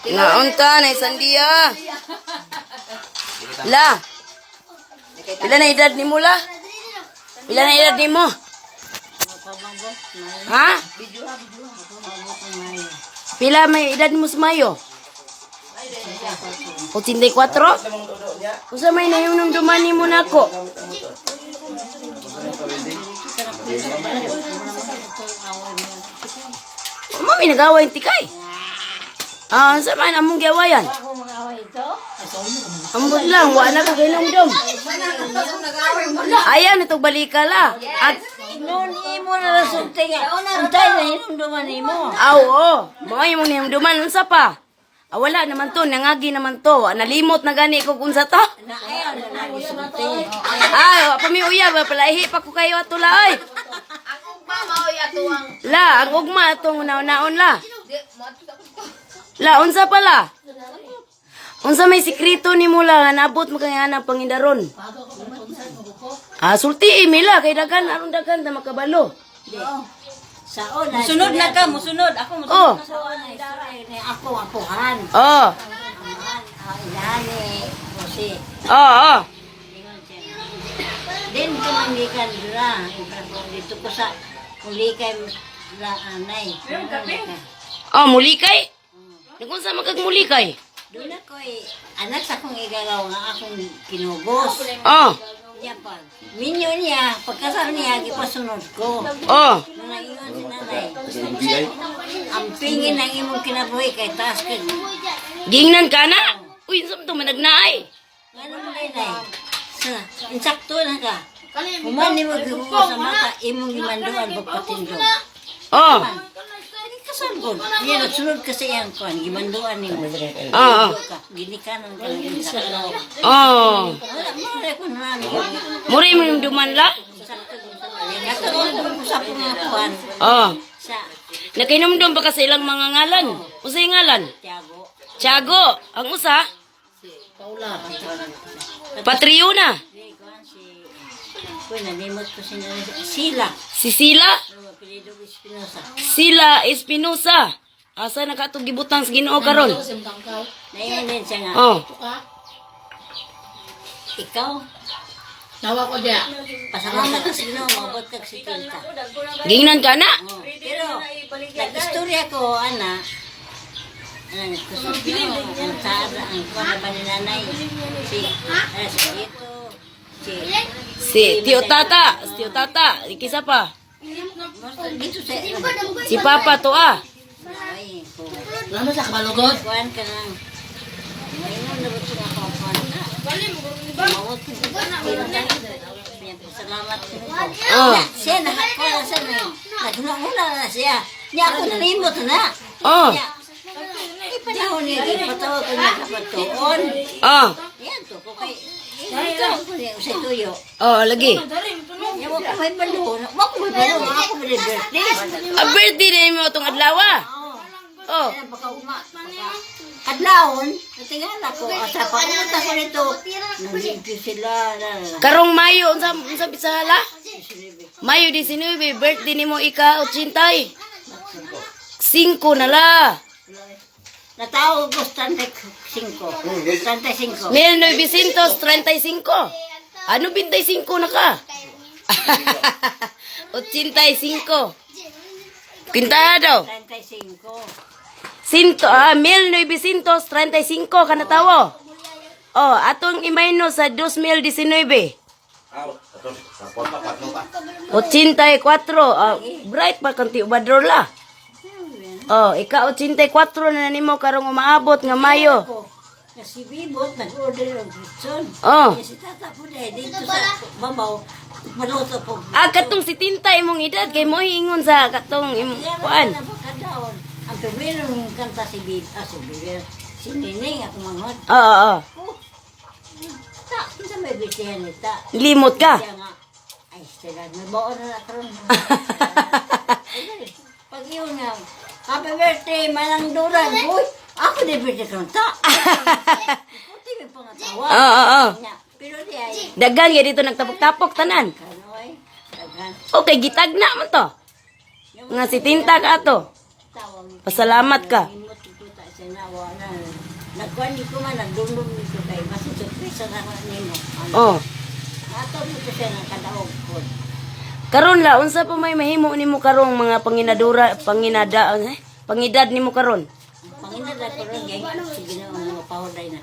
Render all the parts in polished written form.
Naunta na sandiya. La. Pila na edad nimo, la? Pila na edad nimo? Ha? Pila may edad mo sa Mayo? 84? Usa may nahimnumduman nimo nako? Mami nag-away tikay. Ah, sa man among giawayan? Ambot lang, wa na ko kahinumdum. Ayan itong balika la. At Noon imo na rasulti nga. Untay na hinumduman nimo. Aw, oo. Mao imong nahimduman unsa pa? Ah, wala naman to, nangagi naman to. Ah, nalimot na gani ko kung sa to. Na ayaw na na gisulti. Ah, wa pa mi uyab, palaihi pa ko kayo ato la oy. La, ang ugma atong una-unaon la. La, unsa pala? Unsa may sikreto nimo la nga naabot mo kay ang pangindaron? Ah, sulti mi la kay daghan aron daghan ta makabalo. Sa una. Musunod na ka, musunod. Ako musunod. Oh, Sa una istorya ni ako apuhan. oh, Amahan, ah, inahan ni Jose. oh. Ingon siya. Din ko manggikan dira. Dito ko sa kulikay la anay. Oh, mulikay? Nagunsa man kag mulikay? Doon ako eh, anak sa akong igagaw nga akong kinubos. Oh, Niya pa. Minyo niya, pagkasal niya, gipasunod ko. oh. Nung naingon si nanay, ang pingin ng imong kinabuhi kay taas ka. Gingnan ka na? Uy, unsa man to managnaay? Ngano mo nay nay? Sa, insakto na ka. Human nimo gihuo sa mata, imong gimanduan pagpatindog. Oh, Kasal ko. Niya, nagsunod ka sa iyang kuan, gimanduan nimo. oh, oh. Ka, ginikanan ka ng insakto. Oh. Wala, mura ko na namin. Muri mo yung duman la? Insakto. Katulad ko sa mga kuan Oh. sa Nakainomdom ba ka sa ilang mga ngalan? Usa yung ngalan? Tiago. Tiago, ang usa? Paula. Patriona. Si kuan si Uy, nalimot ko si Sila. Si Sila? Oh, apelyido ko Espinosa. Sila Espinosa. Asa na ka itong gibutang sa Ginoo karon? Naingon din siya nga, Oh. ikaw, Nawa ko diya. pasalamat ka sa Ginoo, maabot kag 70. Gingnan ka na? Oh, pero, nag-istorya ko, ana, ana, kusog no, ang saad, ang kuwan na ba ni nanay, si, si ito, si, Si Tio Tata, si Tio Tata, ikisa pa. dito sa, Si Papa to ah. ay, ko, Wala mo sa kabalugod. kuwan ka lang, Ingon na ba ito nga ako, kuwan na? Maabot ko 70. Salamat ko. Oh. Siya, nakakuha na siya. Naghuna-huna na siya. Niya ako nalimot na. Oh. Niya, ipanahon niya, ipatawag ko niya kapatuon. Oh. Yan to, ko kay, ikaw ko niya, sa tuyo. Oh, lagi. Niya, wag ko may balo. Wag ko may balo, ako may birthday. A birthday na mo itong adlaw ah. Oh. Kaya baka uma, baka kadlawon, natingala ko, asa pa pumunta ko nito, nalimpyo sila, na, na, na. Karong Mayo, unsa unsa bisahala? Mayo 19, birthday nimo ika 80. 5 na la. Natawag ko 35. 35. 1935. Ano 25 na ka? 85. Kintaha daw. 35. Sinto, 1935 ka natawo. Oh, atong imayno sa 2019. 84. Ah, bright pa kanti ubadro la. Oh, ika 84 na nimo karong umaabot nga Mayo. Ko, na si Bibot, nag-order ng litson. Oh. Kaya si Tata po dahil dito sa Babaw, maluto po. Ah, katong si Tinta imong edad kay mo ingon sa katong imong Kaya kuan. na kadawon. Ang primero ng kanta si Bib, si Bibel, si Nining, ako manghod. Oo, oo. Oh, ta, kinsa may bitihan ni ta. Limot ka. Siya nga, ay, sila, may baon na karon. Pag yun nga, happy birthday, Manang Duran. Uy, ako di birthday karon ta. Puti may pangatawa. Oo, oo. Nya, pero di ay, Daghan kay dito nagtapok-tapok tanan. kanoy, daghan. Okay, gitag na man to. Nga si Tinta ka ato. Tawag Pasalamat ka. Imot ko ta siya na wala na Nagkuhan ko man, nagdumdum nito kay mas surpresa na ako nimo. Oh. Ato mo to siya ng kadaog ko. Karon la, unsa pa may mahimo nimo karong mga panginadura, panginada, eh? Pangidad nimo karon? Ang panginada ko ron, gay, sige na, mga pahuday na.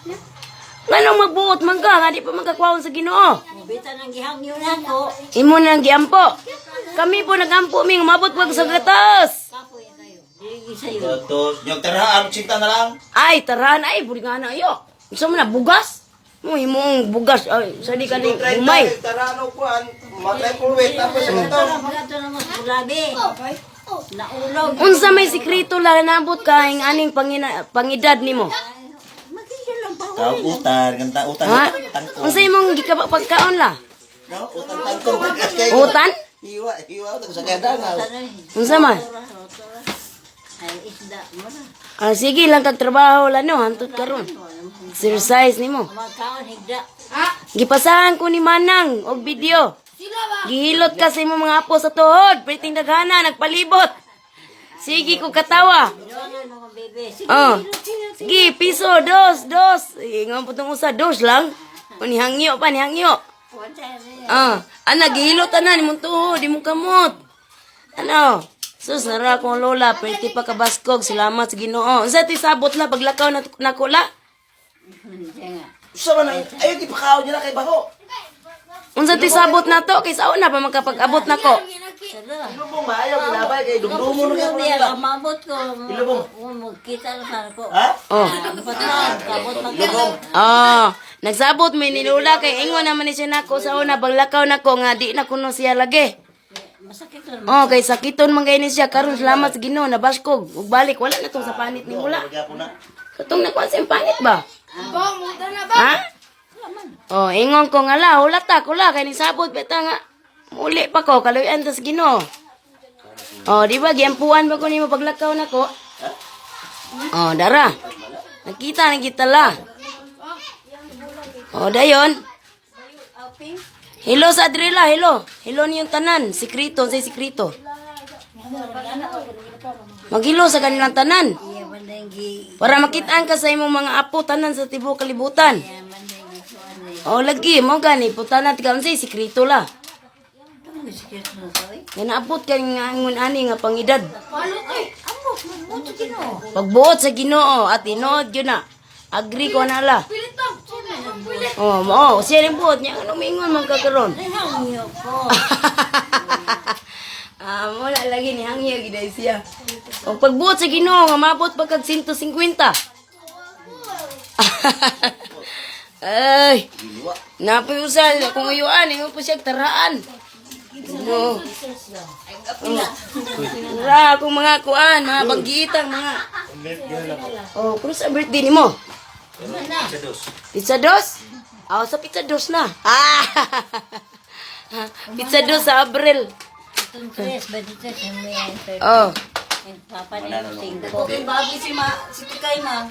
Nganong magbuot man ka, nga di pa magkakuhaon sa Ginoo. Mubita ng gihangyo na ako. Imo na ang giampo. Kami po nagampo mi, umabot pag sa gatas. Kapoy kayo. Dili sa'yo. Gatos. Yung tarahan, cinta na lang. Ay, tarahan ay, buri nga na ayo. Unsa man na bugas? Mo imong bugas ay, sa di ka ni humay. Tarahan o kuhan. Matay pulwit. Tapos sa gatos. Tara, mga na mas bulabi. Naulog. Unsa may sikreto la nabot ka ing aning pangina, pangidad nimo? Magigil lang pahuday. Tawag utan. Ganta utan. Ha? Tangkong. Unsa imong gikapagkaon la? No, utan tangkong. Tagas kayo. Utan? Hiwa, hiwa. Utan sa kaya. Unsa man? Ay, isda mo na. Ah, sige lang kag trabaho la no, hantud karon. Exercise nimo. Magkaon, higda. Gipasahan ko ni Manang og video. Gihilot ka sa imong mga apo sa tuhod, perting daghana nagpalibot. Sige ko katawa. Binuangan mo kong bebe. Sige, Oh. hilot, hilot. Sige, piso, dos, dos. Ingon po tong usa, dos lang. O nihangyo pa, nihangyo. Kuwan siya, siya. Ah, ana gihilot ana nimong tuhod, di mo kamot. Ano? Sus, nara akong lola, pwede pa kabaskog, salamat sa Ginoo. Unsa ti sabot la paglakaw na nako la? Siya nga. Sa man ang, ayaw ipakaon niya na kay Baho. Unsa ti sabot nato kay sa una pa makapag-abot nako. Sala. Ilubong ba? Ayaw ginabay kay dumdumo na Kapag kay siya, umabot ko. Ilubong. Magkita na sana ko. Ha? Oh. Abot na, abot na. Ilubong. Ah, nagsabot may ni Lola kay ingon naman ni siya nako sa una paglakaw nako nga di na kuno siya lagi. Masakit lang. Oh, kay sakiton man kay ni siya karon salamat sa Ginoo nabaskog ug balik wala na tong sa panit ni mula. Magyapon na. Katong nakuha sa imong panit ba? Ha? Oh, ingon ko nga la, hula ta, kula kay nisabot beta nga. Muli pa ko kaluyan tas Ginoo. Oh, di ba giampuan ba ko nimo paglakaw nako? Oh, dara. Nakita na kita la. Oh, dayon. Hello sa Adrela, hello. Hello niyong tanan, sikrito, say sikrito. Maghilo sa kanilang tanan. Iya, bandang gi. Para makitaan ka sa imong mga apo tanan sa tibuok kalibutan. Iya, bandang gi. Kuwan na. O lagi mo gani putanan ka unsay sikreto la. Ito, sikit na to, eh. Nga naabot ka nga angon ani nga pangidad. Amok, mabuto Ginoo. Pagbuot sa Ginoo at tinuod gyud na. Agree ko na la. Oh, mo siya rin buot niya ano mingon man ka karon. Ay, hangyo ko. Ah, mo na lagi ni hangyo gid ay siya. O pagbuot sa Ginoo nga maabot pa kag 150. Ay, napoy usal akong uyuan ingon po siya taraan. No. Ra akong mga kuan, mga banggiitang mga. Oh, kung sa birthday nimo? Sa dos. Pizza dos? Oh, sa pizza dos na. Ah. Pizza dos sa Abril. Itong tres, 23, yung may Oh. yung papa niya, singko. Bago si ma, si Tikay ma.